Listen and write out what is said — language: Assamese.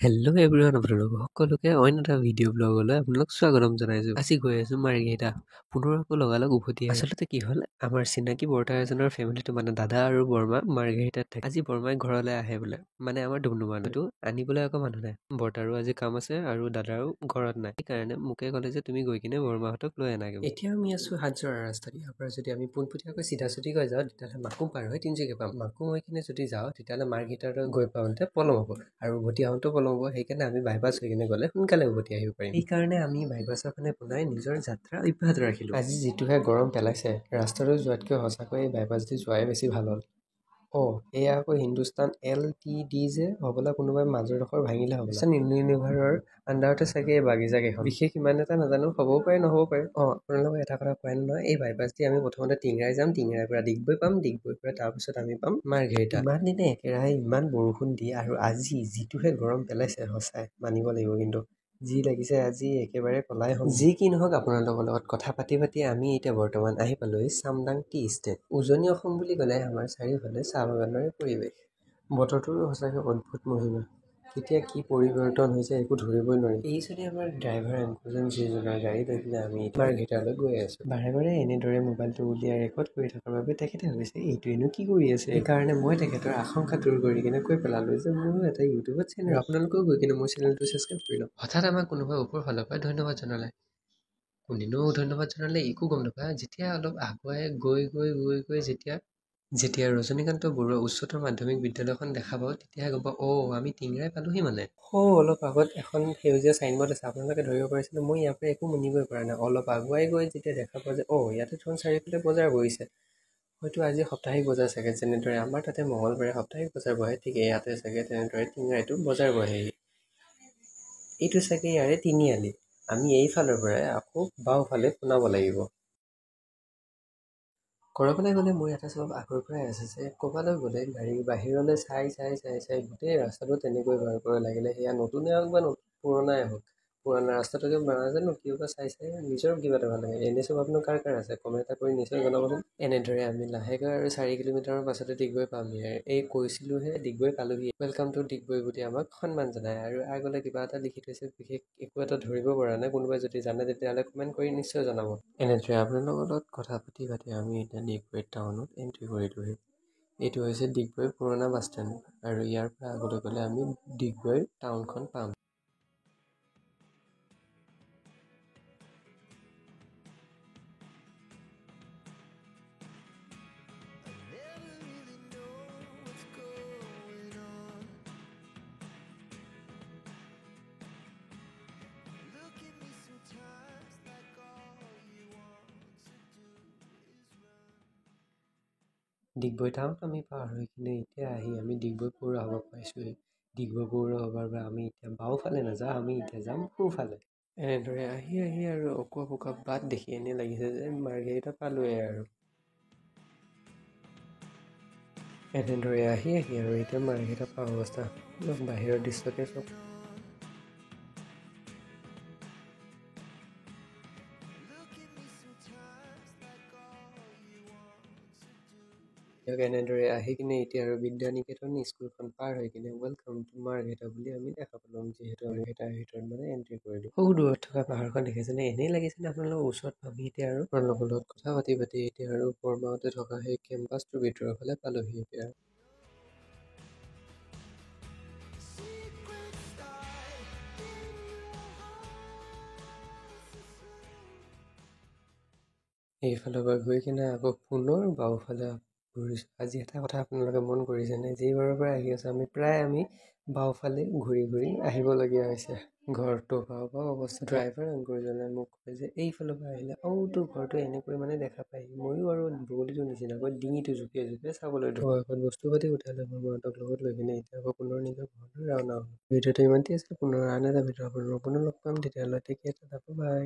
হেল্ল' এভৰিৱান, আপোনালোক সকলোকে অইন এটা ভিডিঅ' ব্লগলৈ আপোনালোক স্বাগতম জনাইছোঁ। আজি গৈ আছোঁ মাৰ্ঘেৰিটা, পুনৰ আকৌ লগালগ উভতি। আচলতে কি হ'ল, আমাৰ চিনাকি বৰ্তা এজনৰ ফেমিলিটো মানে দাদা আৰু বৰমা মাৰ্ঘেৰিটাত থাকে। আজি বৰমাই ঘৰলৈ আহে বোলে, মানে আমাৰ ডুমডুমাটো আনিবলৈ আকৌ মানুহ নাই। বৰ্তাৰো আজি কাম আছে আৰু দাদাৰো ঘৰত নাই, সেইকাৰণে মোকে ক'লে যে তুমি গৈ কিনে বৰমাহঁতক লৈ আনাগৈ। এতিয়া আমি আছোঁ হাতজৰা ৰাস্তাত। ইয়াৰ পৰা যদি আমি পোনপটীয়াকৈ চিধা চিধিকৈ যাওঁ তেতিয়াহ'লে মাকুম পাৰ হৈ তিনিচুকীয়া পাম। মাকুম হৈ কিনে যদি যাওঁ তেতিয়াহ'লে মাৰ্ঘেৰিটালৈ গৈ পাওঁতে পলম হ'ব আৰু উভতি আহোঁতেও পলম হ'ব। সেইকাৰণে আমি বাইপাছ হৈ কিনে গ'লে সোনকালে উভতি আহিব পাৰিম। সেইকাৰণে আমি বাইপাছৰ ফালে পোনাই নিজৰ যাত্ৰা অব্যাহত ৰাখিলোঁ। আজি যিটোহে গৰম পেলাইছে, ৰাস্তাটো যোৱাতকৈ সঁচাকৈ এই বাইপাছ দি যোৱাই বেছি ভাল হ'ল। অ' এয়া আকৌ হিন্দুস্তান LTD যে হ'বলা কোনোবাই মাজৰডোখৰ ভাঙিলে হ'বলা। ইউনিলিভাৰৰ আণ্ডাৰতে চাগে এই বাগিচা কেইখন। বিশেষ ইমান এটা নাজানো, হ'বও পাৰে নহ'ব পাৰে। অঁ, আপোনালোকক এটা কথা কোৱাই নহয়, এই বাইপাছ দি আমি প্ৰথমতে টিংৰাই যাম, টিংৰাইৰ পৰা ডিগবৈ পাম, ডিগবৈৰ পৰা তাৰপিছত আমি পাম মাৰ্ঘেৰিটা। ইমান দিনে একেৰাহে ইমান বৰষুণ দি আৰু আজি যিটোহে গৰম পেলাইছে, সঁচাই মানিব লাগিব কিন্তু যি লাগিছে আজি একেবাৰে পলাই হ'ম। যি কি নহওক, আপোনালোকৰ লগত কথা পাতি পাতি আমি এতিয়া বৰ্তমান আহি পালোহি চামদাং টি ষ্টেট। উজনি অসম বুলি ক'লে আমাৰ চাৰিওফালে চাহ বাগানৰে পৰিৱেশ। বতৰটোৰো সঁচাকৈ অদ্ভুত মহিমা, কেতিয়া কি পৰিৱৰ্তন হৈছে একো ধৰিবই নোৱাৰি। এইজনে আমাৰ ড্ৰাইভাৰ আংকুলজন, যিজনৰ গাড়ী লৈ কিনে আমি মাৰ্ঘেৰিটালৈ গৈ আছোঁ। বাৰে বাৰে এনেদৰে মোবাইলটো উলিয়াই ৰেকৰ্ড কৰি থকাৰ বাবে তেখেতে ভাবিছে এইটোৱেনো কি কৰি আছে। সেইকাৰণে মই তেখেতৰ আশংকা দূৰ কৰি কিনে কৈ পেলালোঁ যে মোৰো এটা ইউটিউবত চেনেল, আপোনালোকেও গৈ কিনে মোৰ চেনেলটো ছাবস্ক্ৰাইব কৰি লওক। হঠাৎ আমাক কোনোবাই ওপৰ ফালৰ পৰা ধন্যবাদ জনালে। কোনেনো ধন্যবাদ জনালে একো গম নাপায়। যেতিয়া অলপ আগুৱাই গৈ গৈ গৈ গৈ যেতিয়া যেতিয়া ৰজনীকান্ত বৰুৱা উচ্চতৰ মাধ্যমিক বিদ্যালয়খন দেখা পাওঁ তেতিয়াহে গম পাওঁ অ' আমি টিংৰাই পালোহি। মানে অলপ আগত এখন সেউজীয়া চাইনবৰ্ড আছে, আপোনালোকে ধৰিব পাৰিছেনে? মই ইয়াৰ পৰা একো মনিবই পৰা নাই। অলপ আগুৱাই গৈ যেতিয়া দেখা পাওঁ যে অ' ইয়াতে দেখোন চাৰিওফালে বজাৰ বহিছে, হয়তো আজি সাপ্তাহিক বজাৰ চাগে। যেনেদৰে আমাৰ তাতে মঙলবাৰে সাপ্তাহিক বজাৰ বহে, ঠিক ইয়াতে চাগে তেনেদৰে টিংৰাইতো বজাৰ বহেহি। এইটো চাগে ইয়াৰে তিনিআলি। আমি এইফালৰ পৰাই আকৌ বাওঁফালে পোনাব লাগিব। ক'ৰবালৈ গ'লে মোৰ এটা স্বভাৱ আগৰ পৰাই আছে যে ক'ৰবালৈ গ'লে গাড়ীৰ বাহিৰলৈ চাই চাই চাই চাই গোটেই ৰাস্তাটো তেনেকৈ পাৰ কৰিব লাগিলে, সেয়া নতুনেই হওক বা পুৰণাই হওক, পুৰণা ৰাস্তাটোকে নাজানো কিয় বা চাই চাই নিজৰ কিবা এটা ভাল লাগে। এনে স্বভাৱনো কাৰ কাৰ আছে, কমেণ্ট এটা কৰি নিশ্চয় জনাবচোন। এনেদৰে আমি লাহেকৈ আৰু 4 কিলোমিটাৰৰ পাছতে ডিগবৈ পামহি। এই কৈছিলোঁহে ডিগবৈ পালোহি। Welcome to Digboi বুলি আমাক সন্মান জনায় আৰু আগলৈ কিবা এটা লিখি থৈছে, বিশেষ একো এটা ধৰিব পৰা নাই। কোনোবাই যদি জানে তেতিয়াহ'লে কমেণ্ট কৰি নিশ্চয় জনাব। এনেদৰে আপোনালোকৰ লগত কথা পাতি পাতি আমি এতিয়া ডিগবৈ টাউনত এণ্ট্ৰি কৰিলোঁহি। এইটো হৈছে ডিগবৈ পুৰণা বাছ ষ্টেণ্ড আৰু ইয়াৰ পৰা আগলৈ গ'লে আমি ডিগবৈ টাউনখন পাম। ডিগবৈ টাউন আমি পাৰ হৈ কিনে এতিয়া আহি আমি ডিগবৈ পৌৰসভা পাইছোঁহি। ডিগবৈ পৌৰসভাৰ পৰা আমি এতিয়া বাওঁফালে নাযাওঁ, আমি এতিয়া যাম সোঁফালে। এনেদৰে আহি আহি আৰু অকোৱা পকোৱা বাট দেখি এনে লাগিছে যে মাৰ্ঘেৰিটা পালোঁৱেই আৰু। এনেদৰে আহি আহি আৰু এতিয়া মাৰ্ঘেৰিটা পোৱা অৱস্থা। বাহিৰৰ দৃশ্যকে চাওক। এনেদৰে আহি কিনে এতিয়া আৰু বিদ্যানিকেতন স্কুলখন পাৰ হৈ কিনে welcome to Margherita বুলি আমি দেখা পালোঁ, যিহেতু মাৰ্ঘেৰিটাৰ ভিতৰত মানে এণ্ট্ৰি কৰিলোঁ। সৌ দূৰত থকা পাহাৰখন দেখিছেনে? এনেই লাগিছেনে আপোনালোকৰ ওচৰত পামি? এতিয়া আৰু আপোনালোকৰ লগত কথা পাতি পাতি এতিয়া আৰু বৰমাহঁতে থকা সেই কেম্পাছটোৰ ভিতৰৰ ফালে পালোহি। এতিয়া এইফালৰ পৰা গৈ কিনে আকৌ পুনৰ বাওঁফালে ঘূৰিছোঁ। আজি এটা কথা আপোনালোকে মন কৰিছেনে, যিবাৰৰ পৰা আহি আছোঁ আমি প্ৰায় আমি বাওঁফালে ঘূৰি ঘূৰি আহিবলগীয়া হৈছে। ঘৰটো পাওঁ পাওঁ অৱস্থা। ড্ৰাইভাৰ আংকুলজনে মোক কয় যে এইফালৰ পৰা আহিলে অ' তোৰ ঘৰটো এনেকৈ মানে দেখা পায়। ময়ো আৰু বগলীটোৰ নিচিনাকৈ ডিঙিটো জঁপিয়াই জঁপিয়াই চাবলৈ ধৰোঁ। অৱশেষত বস্তু পাতি উঠাই লৈ বৰমাহঁতক লগত লৈ কিনে এতিয়া আকৌ পুনৰ নিজৰ ঘৰলৈ ৰাওনা হ'লোঁ। ভিডিঅ'টো ইমানতেই আছিল। পুনৰ আন এটা ভিডিঅ' আপোনালোকক পুনৰ লগ পাম। তেতিয়াহ'লে টেক কেয়াৰ, বাই।